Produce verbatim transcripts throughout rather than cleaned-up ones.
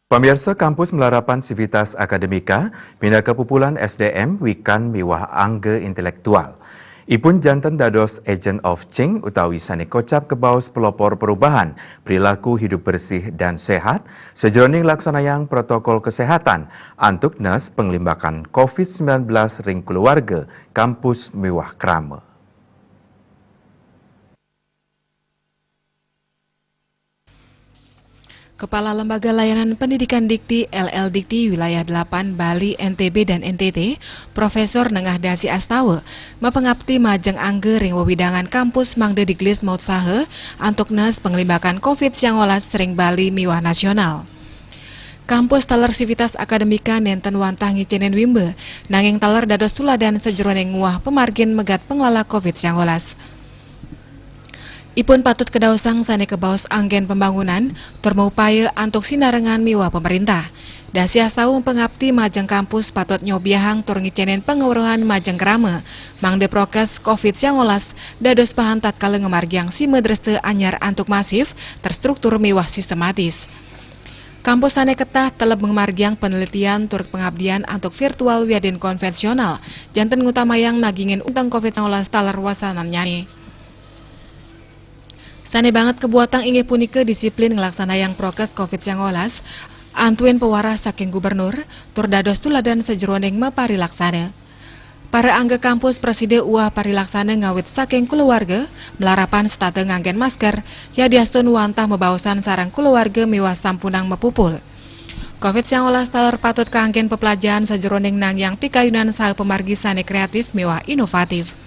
Pamirsa, Kampus Melarapan Civitas Academica pinaka pupulan S D M wikan miwah angga intelektual. Ipun janten dados agent of change utawi sane kocap kebaos pelopor perubahan perilaku hidup bersih dan sehat, sajeroning laksanayang protokol kesehatan antuk nes penglimbakan covid sembilan belas ring keluarga, kampus miwah krama. Kepala Lembaga Layanan Pendidikan Dikti, L L Dikti Wilayah delapan Bali, N T B, dan N T T, Profesor Nengah Dasi Astawa, mapangapti majeng angga ring wewidangan kampus mangda digelis mautsaha antuk nes penglimbakan covid sembilan belas ring Bali miwah nasional. Kampus taler Civitas Academica nenten wantah ngicenin wimba, nanging taler dados tuladan sajeroning nguah pamargin megat panglala covid sembilan belas. Ipun patut kadaosang sane kabaos anggen pembangunan, tur maupaya antuk sinarengan miwah pemerintah. Dasi Astawa pangapti majeng kampus patut nyobiahang tur ngicenin pangaweruhan majeng krama, mangda prokes covid sembilan belas dados bahan tatkala ngamargiang sima dresta anyar antuk masif, terstruktur miwah sistematis. Kampus sane ketah teleb ngamargiang penelitian tur pengabdian antuk virtual wiadin konvensional, janten ngutamayang nagingin unteng covid sembilan belas taler wasanannyane. Sane banget kabuatang inggih punika disiplin nglaksanayang prokes covid sembilan belas, antuin pawarah saking gubernur, tur dados tuladan sajeroning maparilaksana. Para angga kampus prasida uwah parilaksana ngawit saking kulawarga, malarapan setata nganggen masker, yadiastun wantah mabaosan sareng kulawarga miwah sampunang mapupul. covid sembilan belas taler patut kanggen peplajahan sajeroning nangiang pikayunan saha pamargi sane kreatif miwah inovatif.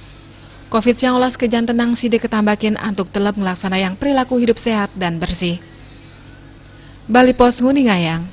covid sembilan belas kajantenang sida katambakin antuk teleb nglaksanayang perilaku hidup sehat dan bersih. Bali Post nguningayang.